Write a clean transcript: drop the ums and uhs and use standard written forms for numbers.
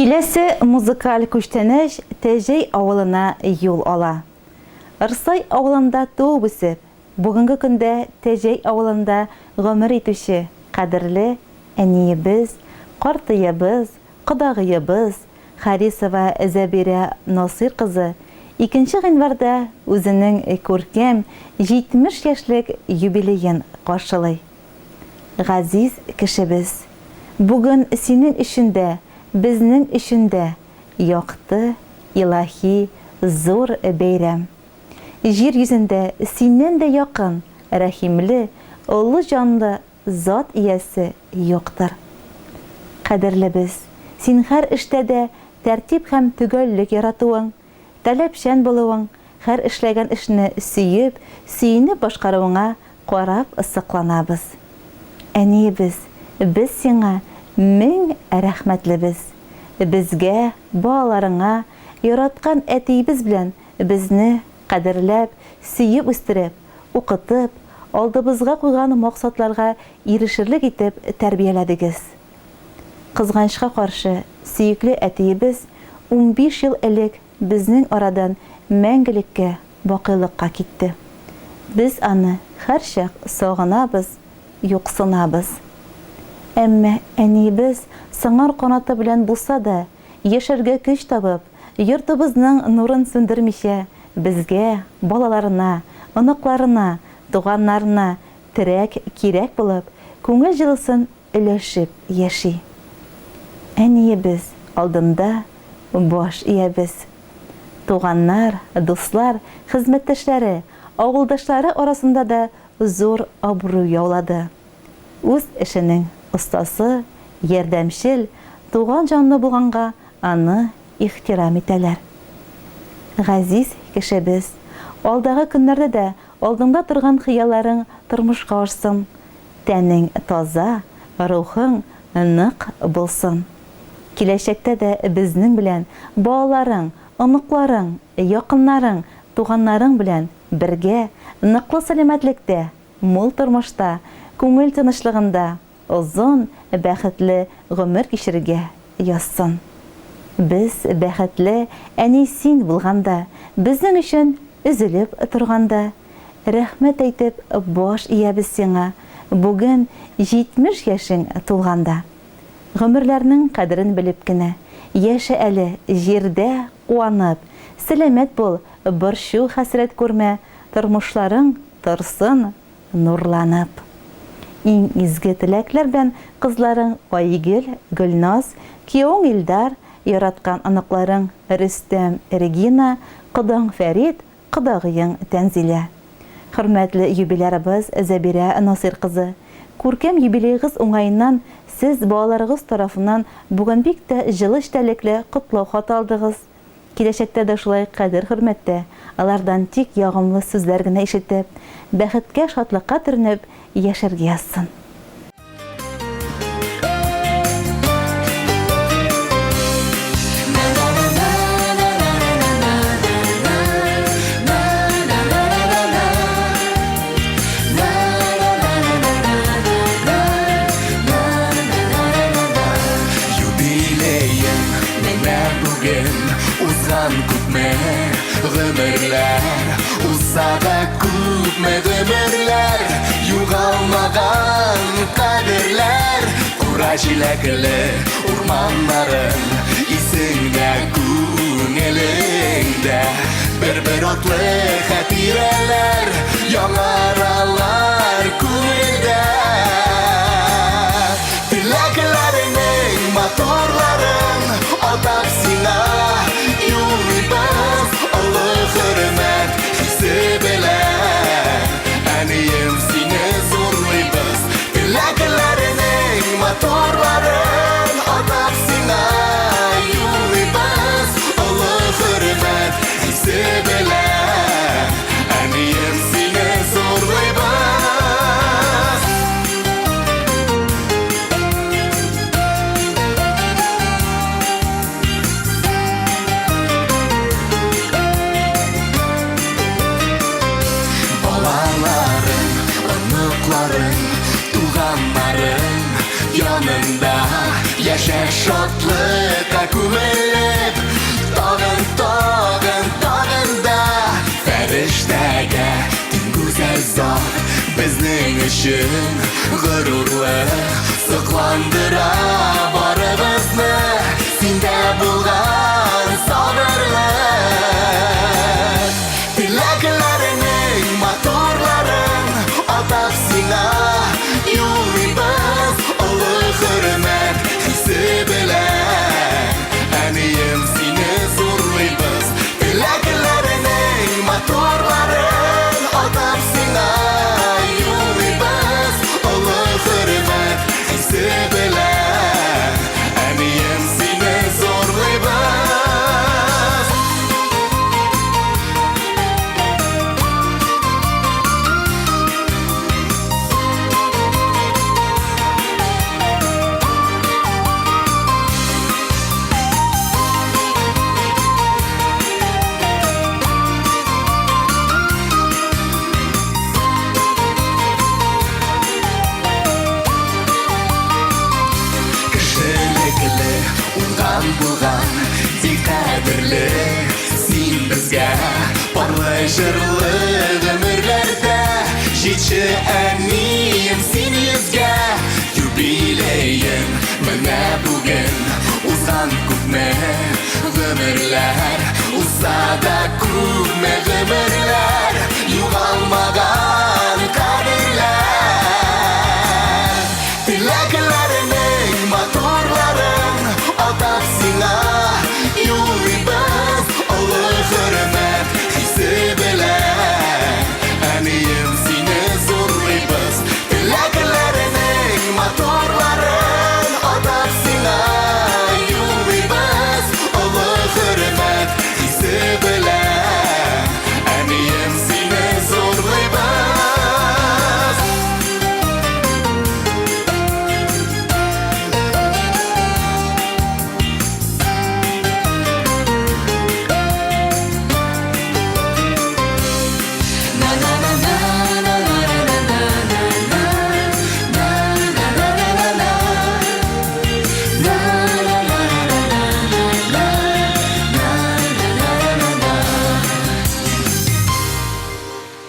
Киләсе музыкаль күчтәнәч Тәҗәй авылына юл ала. Ырсай авылында туып-үсеп, бүгенге көндә Тәҗәй авылында гомер итүче кадерле әниебез, картыебыз, кодагыебыз Харисова Зәбирә Насыйр кызы икенче гыйнварда үзенең күркәм 70 яшьлек юбилеен каршылый. Газиз кешебез, бүген синең өчен дә, безнең өчен дә якты, илаһи, зур бәйрәм. Җир йөзендә синнән дә якын, рәхимле, олы җанлы зат иясе юктыр. Кадерлебез, син һәр эштә дә тәртип һәм төгәллек яратуың, Таләпчән булуың, һәр эшләгән эшне сөеп, сөенеп башкаруыңа карап сокланабыз. Әниебез, без сиңа мең рәхмәтлебез. Безгә, балаларыңа, яраткан әтиебез белән безне кадерләп, сөеп үстереп, укытып, алдыбызга куйган максатларга ирешерлек итеп тәрбияләдегез. Кызганычка каршы, сөекле әтиебез 15 ел элек безнең арадан мәңгелеккә бакыйлыкка китте. Без аны һәрчак сагынабыз, юксынабыз. Әмма әниебез сыңар канаты белән булса да, яшәргә көч табып, йортыбызның нурын сүндермичә, безгә, балаларына, оныкларына, туганнарына терәк, кирәк булып, күңел җылысын өләшеп яши. Әниебез алдында баш иябез. Туганнар, дуслар, хезмәттәшләре, авылдашлары арасында да зур абруй яулады. Үз эшенең остасы, ярдәмчел, туган җанлы булганга аны ихтирам итәләр. Газиз кешебез, алдагы көннәрдә дә алдыңда торган хыялларың тормышка ашсын, Тәнең таза, рухың нык булсын. Киләчәктә дә безнең белән, балаларың, оныкларың, якыннарың, туганнарың белән бергә ныклы сәламәтлектә, мул тормышта, күңел тынычлыгында озын, бәхетле гомер кичерергә язсын. Без бәхетле, әни син булганда, безнең өчен өзелеп торганда. Рәхмәт әйтеп баш иябез сиңа, бүген 70 яшең тулганда. Гомерләрнең кадерен белеп кенә, яшә әле җирдә куанып, сәламәт бул, борчу-хәсрәт күрмә, тормышларың торсын нурланып. Иң изге теләкләр белән кызларың Айгөл, Гөлназ, киявең Илдар, яраткан оныкларың Рөстәм, Регина, кодаң Фәрит, кодагыең Тәнзилә. Хөрмәтле юбилярыбыз Зәбирә Насыйр кызы, күркәм юбилеегыз уңаеннан сез балаларыгыз тарафыннан бүген бик тә җылы эчтәлекле котлау хаты алдыгыз. Киләчәктә дә шулай кадер-хөрмәттә, алардан тик ягымлы сүзләр генә ишетеп, бәхеткә-шатлыкка төренеп яшәргә язсын. Юбилеең менә бүген узган күпме гомерләр Узса да күпме гомерләр Югалмаган кадерләр Кура җиләкле урманнарың Исеңдә, күңелеңдә Бер-бер атлы хатирәләр Яңаралар күңелдә Теләкләреңнең матурларын Атап сиңа юллыйбыз Олы хөрмәт хисе белән Әнием сине зурлыйбыз Теләкләреңнең матурларын Атап сиңа юллыйбыз Олы хөрмәт хисе белән Әнием сине зурлыйбыз. Балаларың, оныкларың, туганнарың янында яшә шатлыкка күмелеп. өчен горурлык. Сокландыра барыбызны синдә булган сабырлык. Теләкләреңнең матурларын атап сиңа юллыйбыз олы хөрмәт хисе белән. Әнием, сине зурлыйбыз. Теләкләреңнең матурларын атап сиңа юллыйбыз олы хөрмәт хисе белән. Әнием, сине зурлыйбыз. Кешелекле, уңган булган, тик кадерле син безгә. Парлы җырлы гомерләрдә җитче, әнием, син йөзгә. Юбилеең менә бүген, узган күпме гомерләр узса да.